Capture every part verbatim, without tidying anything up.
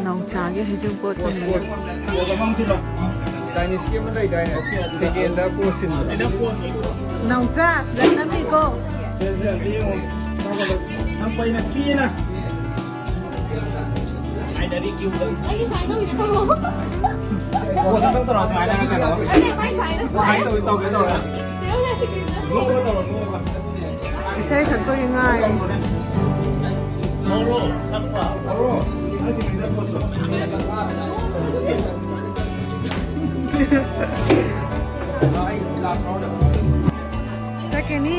ꯅꯥꯎꯆꯥꯒꯤ ꯍꯩꯖꯤꯡꯄꯣꯠ ꯇꯝꯕꯤꯌꯨ꯫ ꯄꯣꯁ, ꯄꯣꯁ, ꯄꯣꯁ ꯑꯃ ꯁꯤꯜꯂꯣ꯫ ꯆꯥꯏꯅꯤꯁꯀꯤ ꯑꯃ ꯂꯩꯗꯥꯏꯅꯦ? ꯁꯦꯀꯦꯟꯗ ꯄꯣꯁ ꯁꯤꯟꯕ꯫ ꯅꯥꯎꯆꯥ, ꯁꯤꯗ ꯅꯝꯃꯤꯀꯣ꯫ ꯁꯦ, ꯁꯦ, ꯑꯝꯇ ꯌꯦꯡꯉꯣ꯫ ꯌꯥꯝ ꯐꯩꯅ ꯀꯦꯅ꯫ ꯑꯩꯒꯤ ꯁꯥꯏꯟ ꯇꯧꯕꯤꯗꯣ ꯇꯧꯔꯣ꯫ ꯄꯣꯁ ꯑꯝꯇꯪ ꯇꯧꯔꯣ, ꯁꯨꯃꯥꯏꯅ ꯀꯩꯅꯣ꯫ ꯑꯩ ꯁꯥꯏꯟ ꯁꯨꯃꯥꯏꯅ ꯇꯧꯒꯦ, ꯇꯧꯒꯦ, ꯇꯧꯔꯣ꯫ ꯏꯁꯩ ꯁꯛꯇꯣꯏꯒꯤ ꯉꯥꯏ꯫ ꯆꯠꯀꯅꯤ꯫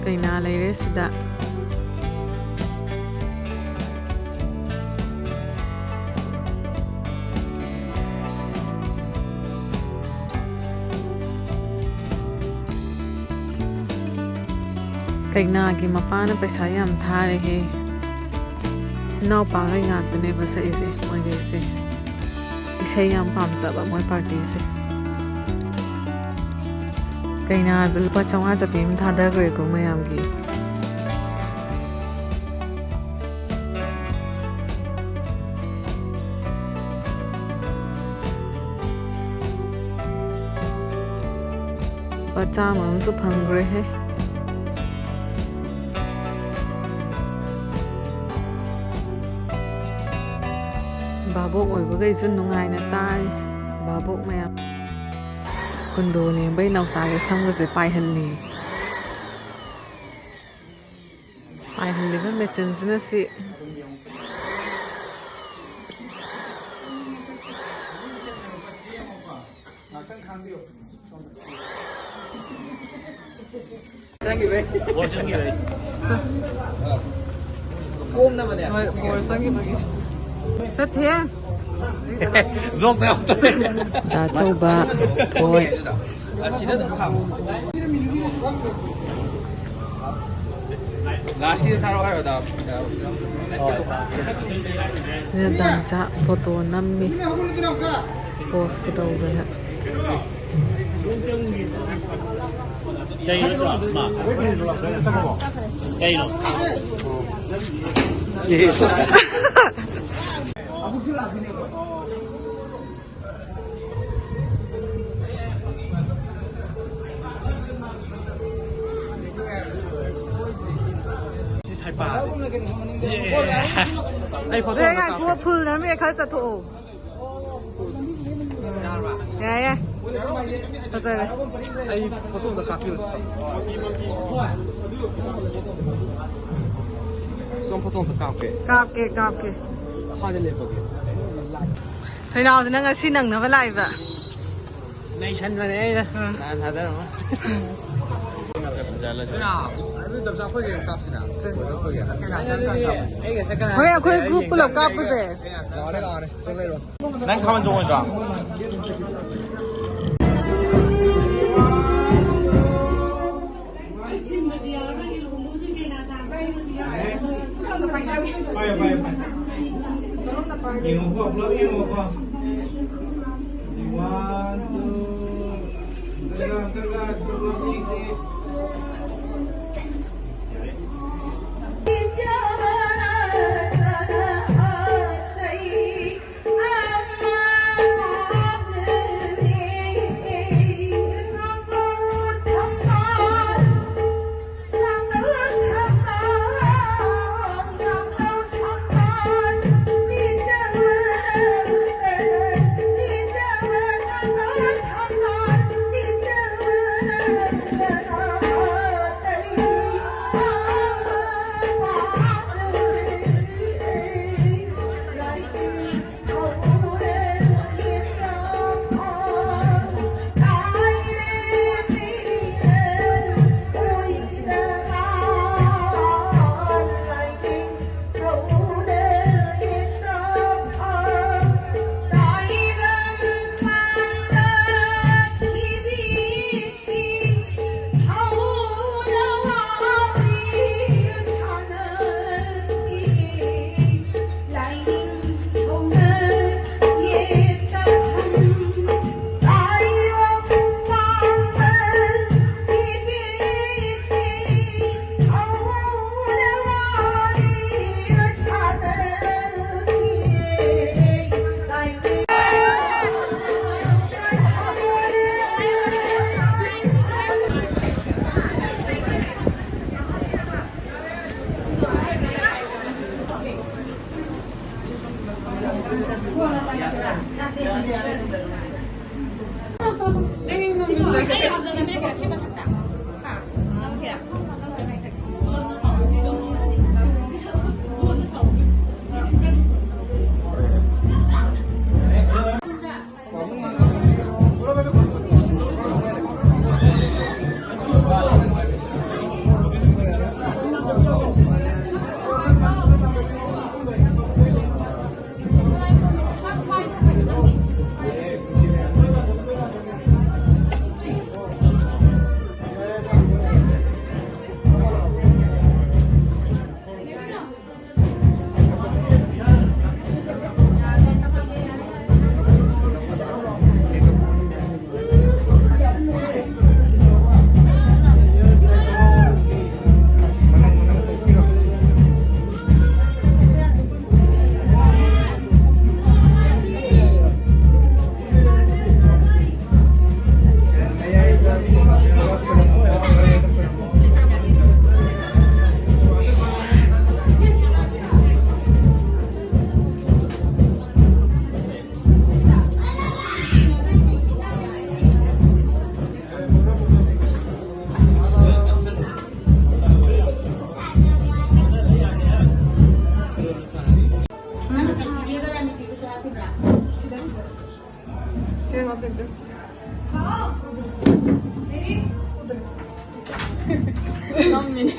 ꯀꯩꯅꯥ ꯂꯩꯔꯦ ꯁꯤꯗ꯫ ꯀꯩꯅꯥꯒꯤ ꯃꯄꯥꯅ ꯄꯩꯁꯥ ꯌꯥꯝ ꯊꯥꯔꯦꯍꯦ꯫ ꯏꯅꯥꯎꯄꯥꯈꯩ ꯉꯥꯛꯇꯅꯦꯕ ꯁꯛꯏꯁꯦ ꯃꯣꯏꯈꯩꯁꯦ꯫ ꯏꯁꯩ ꯌꯥꯝ ꯄꯥꯝꯖꯕ ꯃꯣꯏ ꯄꯥꯔꯇꯤꯁꯦ꯫ ꯀꯩꯅꯥꯁꯦ ꯂꯨꯄꯥ ꯆꯥꯝꯃꯉꯥ ꯆꯠꯄꯤ ꯑꯃ ꯊꯥꯗꯈ꯭ꯔꯦꯀꯣ ꯃꯌꯥꯝꯒꯤ꯫ ꯂꯨꯄꯥ ꯆꯥꯝꯃ ꯑꯃꯁꯨ ꯐꯪꯈ꯭ꯔꯦꯍꯦ꯫ ꯚꯥꯕꯣꯛ ꯑꯣꯏꯕꯈꯩꯁꯨ ꯅꯨꯡꯉꯥꯏꯅ ꯇꯥꯔꯤ꯫ ꯚꯥꯕꯣꯛ ꯃꯌꯥꯝ꯫ ꯀꯨꯟꯗꯣ ꯅꯦꯝꯕꯩ ꯅꯥꯎꯆꯥꯒꯤ ꯁꯝꯒꯁꯦ ꯄꯥꯏꯍꯜꯂꯤ꯫ ꯄꯥꯏꯍꯜꯂꯤꯕ ꯃꯦꯆꯤꯟꯁꯤꯅ ꯁꯤ꯫ ꯆꯪꯈꯤꯕꯩ꯫ ꯕꯣꯔ ꯆꯪꯈꯤꯕꯩ꯫ ꯀꯣꯝꯅꯕꯅꯦ꯫ ꯍꯣꯏ, ꯕꯣꯔ ꯆꯪꯈꯤꯕꯒꯤ꯫ ꯆꯠꯊꯦ꯫ ꯕ꯭ꯂꯣꯛꯇ ꯌꯥꯎꯗꯦ꯫ ꯗꯥ ꯆꯧꯕ, ꯊꯣꯏ꯫ ꯑꯁꯤꯗ ꯑꯗꯨꯝ ꯈꯥꯝꯃꯣ꯫ ꯂꯥꯁꯀꯤꯗ ꯊꯥꯔꯛꯑꯣ ꯍꯥꯏꯔꯣ, ꯗꯥ? ꯁꯤꯗ ꯗꯥꯝꯆꯥ ꯐꯣꯇꯣ ꯅꯝꯃꯤ꯫ ꯄꯣꯁꯀ ꯇꯧꯗꯅ꯫ ꯀꯩꯅꯣ ꯆꯣ? ꯃꯥ꯫ ꯀꯩꯅꯣ? ꯁꯤ ꯁꯥꯏꯄꯥ꯫ ꯑꯩ ꯐꯣꯇꯣ ꯑꯦ, ꯑꯝꯇ ꯉꯥꯏꯈꯣ, ꯀꯥꯞꯀꯦ꯫ ꯐꯨꯜ ꯅꯝꯃꯦ, ꯈꯔ ꯆꯠꯊꯣꯛꯑꯣ꯫ ꯌꯥꯏ, ꯌꯥꯏ꯫ ꯐꯖꯔꯦ꯫ ꯑꯩ ꯐꯣꯇꯣ ꯑꯝꯇ ꯀꯥꯞꯄꯤꯌꯨ꯫ ꯁꯣꯝ ꯐꯣꯇꯣ ꯑꯝꯇ ꯀꯥꯞꯀꯦ꯫ ꯀꯥꯞꯀꯦ, ꯀꯥꯞꯀꯦ꯫ ꯁ꯭ꯋꯥꯏꯗ ꯂꯦꯞꯄꯒꯦ꯫ ꯊꯣꯏꯅꯥꯎꯁꯤꯅ ꯉꯁꯤ ꯅꯪꯅꯕ ꯂꯥꯛꯏꯕ꯫ ꯅꯩꯁꯟꯕꯅꯦ ꯑꯩꯅ꯫ ꯎꯝ꯫ ꯅꯍꯥꯟ ꯊꯥꯗꯔꯝꯃ꯫ ꯐꯖꯍꯜꯂꯁꯨ꯫ ꯑꯗꯨ ꯗꯝꯆꯥ ꯑꯩꯈꯣꯏꯒꯤ ꯑꯃꯨꯛ ꯀꯥꯞꯁꯤꯅ꯫ ꯑꯩꯈꯣꯏꯒꯤ꯫ ꯑꯩꯒ ꯆꯠꯀꯅꯤ꯫ ꯍꯣꯔꯦꯟ ꯑꯩꯈꯣꯏ ꯒ꯭ꯔꯨꯞ ꯄꯨꯂꯞ ꯀꯥꯞꯄꯁꯦ꯫ ꯂꯥꯛꯑꯣꯅꯦ, ꯂꯥꯛꯑꯣꯅꯦ꯫ ꯁꯣꯝ ꯂꯩꯔꯣ꯫ ꯅꯪ ꯊꯥꯕꯜ ꯆꯣꯡꯉꯣꯏꯗ꯭ꯔꯣ? ꯄꯥꯏꯌꯣ, ꯄꯥꯏꯌꯣ, ꯄꯥꯏꯌꯣ꯫ ꯌꯦꯡꯉꯣꯀꯣ, ꯄꯨꯂꯞ ꯌꯦꯡꯉꯣꯀꯣ꯫ One, two, ꯑꯝꯇꯒ, ꯑꯝꯇꯒ, ꯄꯨꯂꯞ ꯌꯦꯡꯁꯤ꯫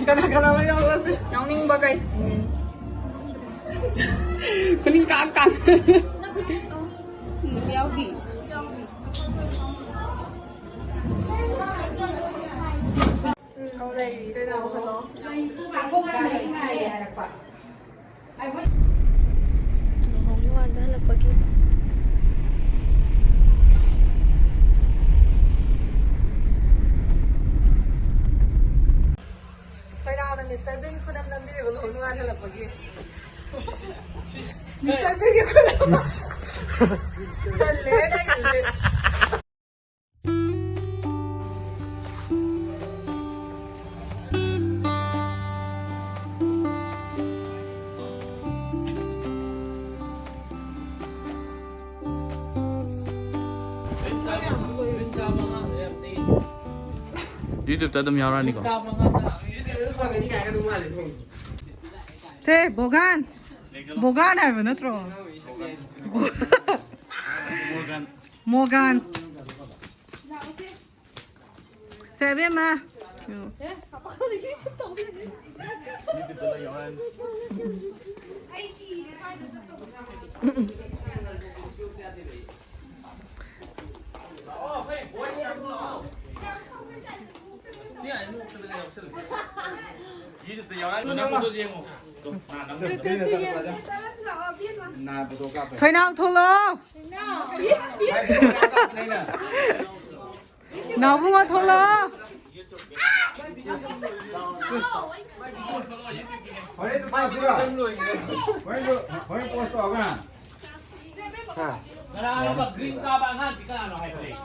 ꯀꯅꯥ ꯀꯅꯥꯅꯣ ꯌꯥꯎꯔꯁꯦ꯫ ꯌꯥꯎꯅꯤꯡꯕꯈꯩ꯫ ꯈꯨꯅꯤꯡ ꯀꯥꯡ ꯀꯥꯡ꯫ ꯌꯥꯎꯗꯤ꯫ ꯂꯨꯍꯣꯡꯕ ꯋꯥꯗ ꯍꯜꯂꯛꯄꯒꯤ꯫ ꯁꯣꯏꯅꯥꯎꯅ ꯃꯤꯁꯇꯔ ꯕꯤꯟ ꯈꯨꯅꯝ ꯅꯝꯕꯤꯔꯤꯕ ꯂꯨꯍꯣꯡ ꯅꯨꯡꯉꯥꯏ ꯍꯜꯂꯛꯄꯒꯤ꯫ ꯃꯤꯁꯇꯔ ꯕꯤꯟꯒꯤ ꯈꯨꯅꯝ꯫ ꯇꯜꯂꯦ ꯅꯪꯒꯤꯗꯨꯗꯤ꯫ YouTubeꯇ ꯑꯗꯨꯝ ꯌꯥꯎꯔꯛꯑꯅꯤꯀꯣ꯫ ꯁꯦ, ꯕꯣꯒꯥꯟ꯫ ꯕꯣꯒꯥꯟ ꯍꯥꯏꯕ ꯅꯠꯇ꯭ꯔꯣ? ꯃꯣꯔꯒꯥꯟ꯫ ꯁꯦ, ꯑꯕꯦꯝꯃ꯫ ꯊꯣꯏꯅꯥꯎ ꯊꯣꯛꯂꯛꯑꯣ꯫ ꯅꯥꯎꯕꯨꯡꯉꯣ ꯊꯣꯛꯂꯛꯑꯣ꯫ ꯍꯣꯔꯦꯟ ꯄꯥꯎ ꯄꯤꯔꯣ꯫ ꯍꯣꯔꯦꯟ ꯍꯣꯔꯦꯟ ꯄꯣꯁ ꯇꯧꯔꯒ꯫ ꯉꯔꯥꯡ ꯑꯃ ꯒ꯭ꯔꯤꯟ ꯀꯥꯕ ꯑꯉꯥꯡꯁꯤ ꯀꯅꯥꯅꯣ ꯍꯥꯏꯕꯅꯦ?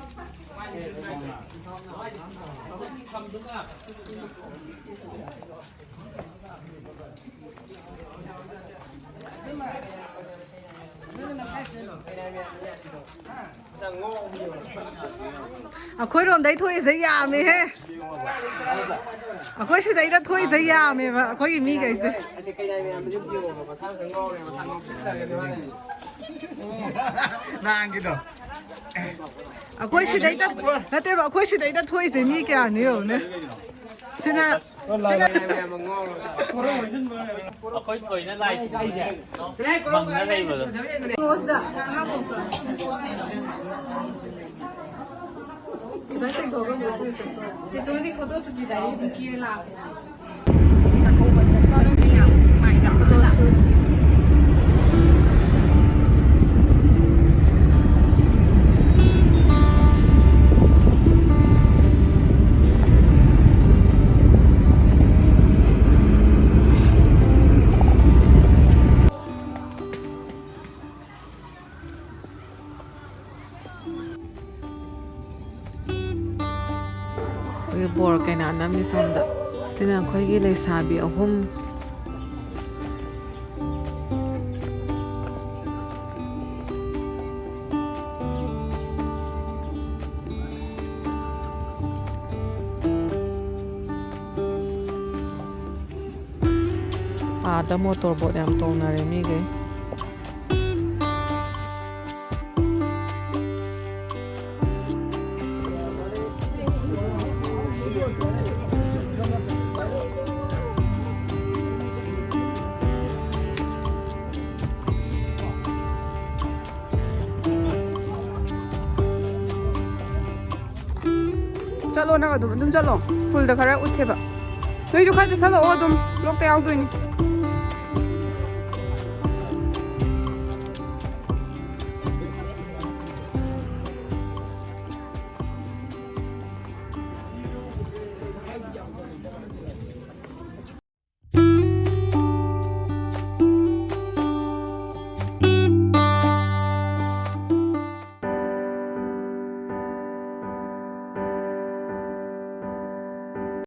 ꯑꯩꯈꯣꯏꯔꯣꯝꯗꯩ ꯊꯣꯛꯏꯁꯦ ꯌꯥꯝꯃꯦꯍꯦ꯫ ꯑꯩꯈꯣꯏ ꯁꯤꯗꯩꯗ ꯊꯣꯛꯏꯁꯦ ꯌꯥꯝꯃꯦꯕ ꯑꯩꯈꯣꯏꯒꯤ ꯃꯤꯈꯩꯁꯦ꯫ ꯅꯍꯥꯟꯒꯤꯗꯣ꯫ ꯑꯩꯈꯣꯏ ꯁꯤꯗꯩꯗ ꯅꯠꯇꯦꯕ, ꯑꯩꯈꯣꯏ ꯁꯤꯗꯩꯗ ꯊꯣꯛꯏꯁꯦ ꯃꯤ ꯀꯌꯥꯅꯣ ꯌꯦꯡꯉꯨꯅꯦ꯫ ꯁꯤꯅ ꯑꯩꯈꯣꯏ ꯊꯣꯏꯅ ꯂꯥꯏ ꯃꯪꯅ ꯂꯩꯕꯗꯣ꯫ ꯁꯤꯗ ꯇꯦꯡꯊꯣꯛꯑꯒ ꯑꯃꯨꯛ ꯄꯨꯔꯁꯦ꯫ ꯆꯦꯆꯦ ꯍꯣꯏꯗꯤ ꯐꯣꯇꯣ ꯁꯨꯠꯀꯤ ꯗꯥꯏꯔꯤ ꯑꯗꯨꯝ ꯀꯦꯔ ꯂꯥꯛꯄ꯭ꯔꯣ? ꯆꯥꯛꯀꯧꯕ ꯆꯠꯄ ꯃꯤ ꯌꯥꯝ ꯅꯨꯡꯉꯥꯏꯅ ꯐꯣꯇꯣ ꯁꯨꯠ꯫ ꯑꯩꯈꯣꯏꯒꯤ ꯕꯣꯔ ꯀꯩꯅꯥ ꯅꯝꯃꯤ ꯁꯣꯝꯗ꯫ ꯁꯤꯅ ꯑꯩꯈꯣꯏꯒꯤ ꯂꯩꯁꯥꯕꯤ ꯑꯍꯨꯝ꯫ ꯑꯥꯗ ꯃꯣꯇꯣꯔ ꯕꯣꯠ ꯌꯥꯝ ꯇꯣꯡꯅꯔꯦ ꯃꯤꯈꯩ꯫ ꯆꯠꯂꯣ, ꯅꯪ ꯑꯗꯨꯝ ꯑꯗꯨꯝ ꯆꯠꯂꯣ꯫ ꯐꯨꯜꯗ ꯈꯔ ꯎꯠꯁꯦꯕ꯫ ꯅꯣꯏꯁꯨ ꯈꯔ ꯆꯠꯁꯜꯂꯛꯑꯣ, ꯑꯗꯨꯝ ꯕ꯭ꯂꯣꯛꯇ ꯌꯥꯎꯗꯣꯏꯅꯤ꯫